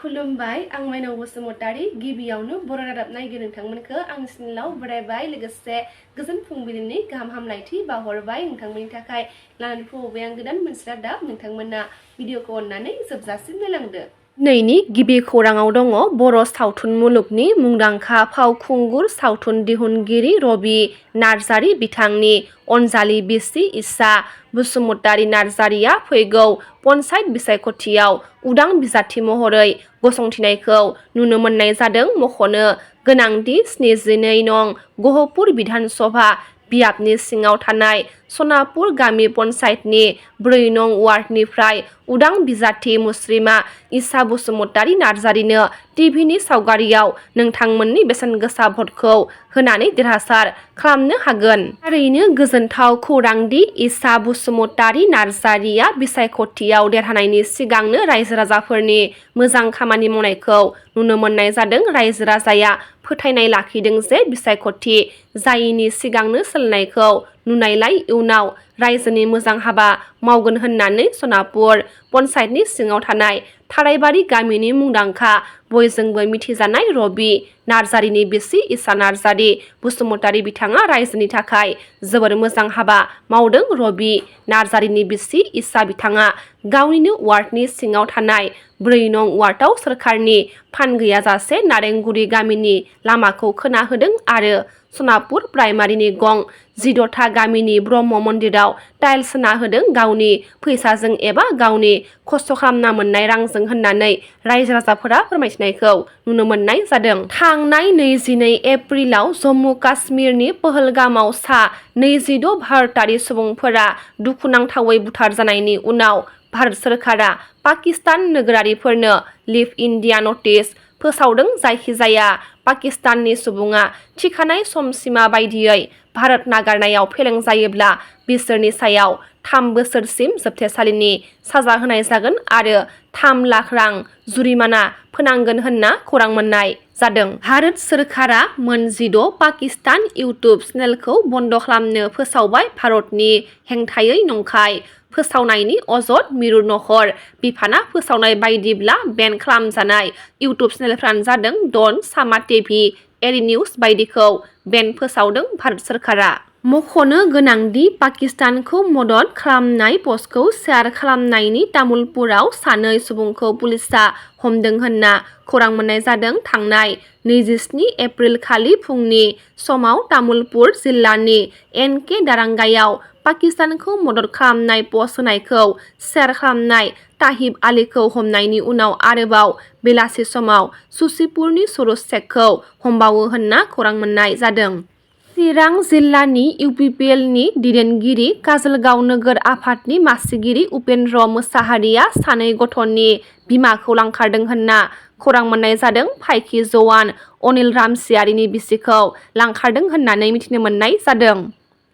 खुलुमबाय आं माइनाव बसुमतारी गिबियावनो बर' रादाब नायगिरि नोंथांमोनखौ आंनि चेनेलाव बरायबाय लोगोसे गोजोन फुंबिलिनि गाहाम हामलायथि बावहरबाय नोंथांमोननि थाखाय लानानै फैबाय आं गोदान मोनसे रादाब नोंथांमोना भिडिअखौ अननानै जोबजासिम नायलांदो। नैनि गिबि खौराङाव दङ बर' सावथुन मुलुगनि मुंदांखा फावखुंगुर सावथुन दिहुनगिरि रबि नार्जारि बिथांनि अनजालि बिसि इसा बसुमतारी नार्जारिया फैगौ पन्चायत बिसायख'थियाव उदां बिजाथि महरै गसंथिनायखौ नुनो मोननाय जादों। मख'नो गोनांदि 72 नं गहपुर बिधान सभा बियाबनि सिङाव थानाय सनापुर गामि पन्चायतनि 4 नं वार्डनिफ्राय उदां बिजाथि मुस्रिमा इसा बसुमतारी नार्जारिनो टिभिनि सावगारियाव नोंथांमोननि बेसेन गोसा भटखौ होनानै देरहासार खालामनो हागोन। थारैनो गोजोनथाव खौरांदि इसा बसुमतारी नार्जारिया बिसायख'थियाव देरहानायनि सिगांनो रायजो राजाफोरनि मोजां खामानि मावनायखौ नुनो मोननाय जादों। रायजो राजाया फोथायनाय लाखिदों जे बिसायख'थि जायैनि सिगांनो सोलिनायखौ नुनायलाय इयुनाव रायजोनि मोजां हाबा मावगोन होननानै सनापुर पन्चायतनि सिङाव थानाय थारायबारि गामिनि मुंदांखा बयजोंबो मिथिजानाय रबि नार्जारिनि बिसि इसा नार्जारि बसुमतारी बिथाङा रायजोनि थाखाय जोबोर मोजां हाबा मावदों। रबि नार्जारिनि बिसि इसा बिथाङा गावनिनो वार्डनि सिङाव थानाय 4 नं वार्डआव सोरखारनि फान्ड गैयाजासे नारेंगुरि गामिनि लामाखौ खोना होदों आरो सनापुर प्राइमारिनि गं 16था गामिनि ब्रह्म मन्दिराव टाइल्स होना होदों गावनि फैसाजों एबा गावनि खस्थ' खालामना मोननाय रांजों होननानै रायजो राजाफोरा फोरमायथिनायखौ नुनो मोननाय जादों। थांनाय 22 एप्रिलाव जम्मु काश्मीरनि पहलगामाव सा 26 भारतारि सुबुंफोरा दुखुनांथावै बुथार जानायनि उनाव भारत सोरखारा पाकिस्तान नोगोरारिफोरनो लिभ इन्डिया नटिस फोसावदों। जायखिजाया पाकिस्ताननि सुबुङा थिखानाय समसिमा बायदियै भारत नागारनायाव फेलें जायोब्ला बिसोरनि सायाव 3 बोसोरसिम जोबथेसालिनि साजा होनाय जागोन आरो 3 लाख रां जुरिमाना फोनांगोन होनना खौरां मोननाय जादों। भारत सोरखारा मोन 16 पाकिस्तान इउटुब चेनेलखौ बन्द खालामनो फोसावबाय। भारतनि हेंथायै नंखाय फोसावनायनि अजद मिरु नखर बिफाना फोसावनाय बायदिब्ला बेन खालामजानाय इउटुब चेनेलफ्रानो जादों डन सामा टिभि एरि निउज बायदिखौ बेन फोसावदों भारत सोरखारा। मख'नो गोनांदि पाकिस्तानखौ मदद खालामनाय पस्टखौ शेयार खालामनायनि तामुलपुराव 2 सुबुंखौ पुलिसआ हमदों होनना खौरां मोननाय जादों। थांनाय 27 एप्रिल खालि फुंनि समाव तामुलपुर जिल्लानि एनके दारांगायाव पाकिस्तानखौ मदद खालामनाय पस्ट होनायखौ शेयार खालामनाय ताहिब आलीखौ हमनायनि उनाव आरोबाव बेलासि समाव सुसिपुरनि सुरुज शेखखौ हमबावो होनना खौरां मोननाय जादों। चिरां जिल्लानि इउपिपिएलनि दैदेनगिरि काजलगाव नोगोर आफादनि मासिगिरि उपेन्द्र मोसाहारिया 2 गथ'नि बिमाखौ लांखारदों होनना खौरां मोननाय जादों। फाइखि जवान अनिल रामसियारिनि बिसिखौ लांखारदों होननानै मिथिनो मोननाय जादों।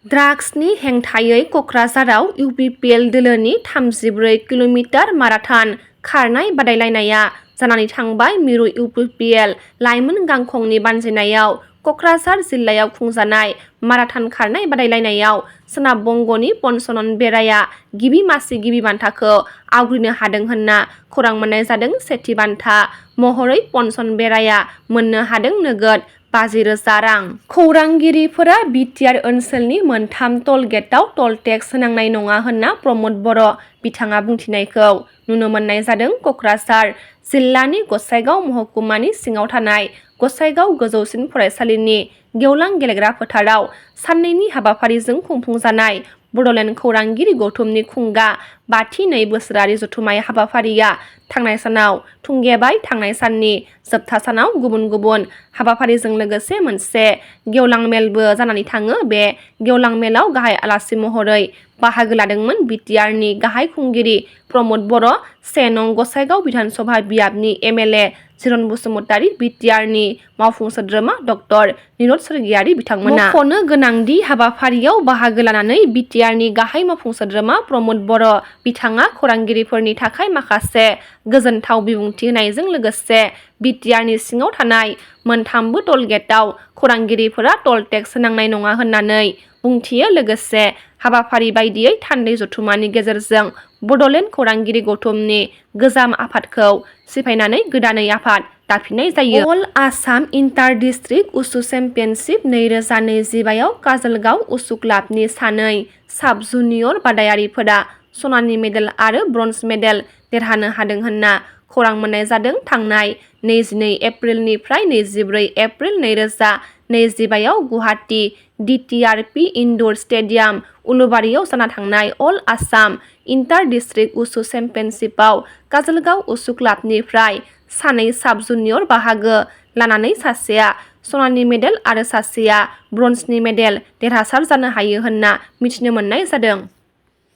ड्राग्सनि हेंथायै क'क्राझाराव इउपिपिएल दोलोनि 34 किल'मिटार माराथन खारनाय बादायलायनाया जानानै थांबाय। मिरु इउपिपिएल लाइमोन गांखंनि बानजायनायाव क'क्राझार जिल्लायाव खुंजानाय माराथन खारनाय बादायलायनायाव सोनाब बंग'नि पन्चनन बेराया गिबि बान्थाखौ आवग्रिनो हादों होनना खौरां मोननाय जादों। सेथि बान्था महरै पन्चन बेराया मोननो हादों नोगोद 50,000 रां। खौरांगिरिफोरा बिटिआर ओनसोलनि मोनथाम टल गेटआव टल टेक्स होनांनाय नङा होनना प्रमद बर' बिथाङा बुंथिनायखौ नुनो मोननाय जादों। क'क्राझार जिल्लानि गसाइगाव महकुमानि सिङाव थानाय गसाइगाव गोजौसिन फरायसालिनि गेवलां गेलेग्रा फोथाराव साननैनि हाबाफारिजों खुंफुंजानाय बड'लेण्ड खौरांगिरि गौथुमनि खुंगा 5थि 2 बोसोरारि जथुम्माय हाबाफारिया थांनाय सानाव थुंगेबाय। थांनाय साननि जोबथा सानाव गुबुन गुबुन हाबाफारिजों लोगोसे मोनसे गेवलां मेलबो जानानै थाङो। बे गेवलां मेलाव गाहाय आलासि महरै बाहागो लादोंमोन बिटिआरनि गाहाय खुंगिरि प्रमद बर', 1 नं गसाइगाव बिधान सभा बियाबनि एमएलए चिरन बसुमतारी, बिटिआरनि मावफुं सोद्रोमा डक्टर निरद सोरगियारि बिथांमोना। मख'नो गोनांदि हाबाफारियाव बाहागो लानानै बिटिआरनि गाहाय मावफुं सोद्रोमा प्रमद बर' बिथाङा खौरांगिरिफोरनि थाखाय माखासे गोजोनथाव बिबुंथि होनायजों लोगोसे बिटिआरनि सिङाव थानाय मोनथामबो टल गेटआव खौरांगिरिफोरा टल टेक्स होनांनाय नङा होननानै बुंथियो। लोगोसे हाबाफारि बायदियै थान्दै जथुम्मानि गेजेरजों बड'लेण्ड खौरांगिरि गौथुमनि गोजाम आफादखौ सिफायनानै गोदानै आफाद दाफिननाय जायो। अल आसाम इन्टार डिस्ट्रिक्ट उसु चेम्पियनशिप 2025 काजलगाव उसु क्लाबनि सानै साब जुनियर बादायारिफोरा सनानि मेडेल आरो ब्रन्ज मेडेल देरहानो हादों होनना खौरां मोननाय जादों। थांनाय 22 एप्रिलनिफ्राय 24 April 2025 Guwahati DTRP indoor stadium उलुबारियाव जाना थांनाय अल आसाम इन्टार डिस्ट्रिक्ट उसु चेम्पियनशिपआव काजलगाव उसु क्लाबनिफ्राय सानै साब जुनियर बाहागो लानानै सासेया सनानि मेडेल आरो सासेया ब्रन्जनि मेडेल देरहासार जानो हायो होनना मिथिनो मोननाय जादों।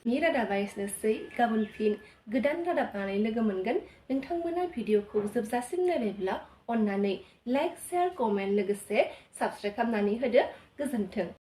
नि रादाबा एसेनोसै। गाबोन फिन गोदान रादाब लानानै लोगो मोनगोन। नोंथांमोना भिडिअखौ जोबजासिम नायबायब्ला अन्नानै लाइक, शेयार, कमेन्ट लोगोसे साबस्क्राइब खालामनानै होदो। गोजोन्थों।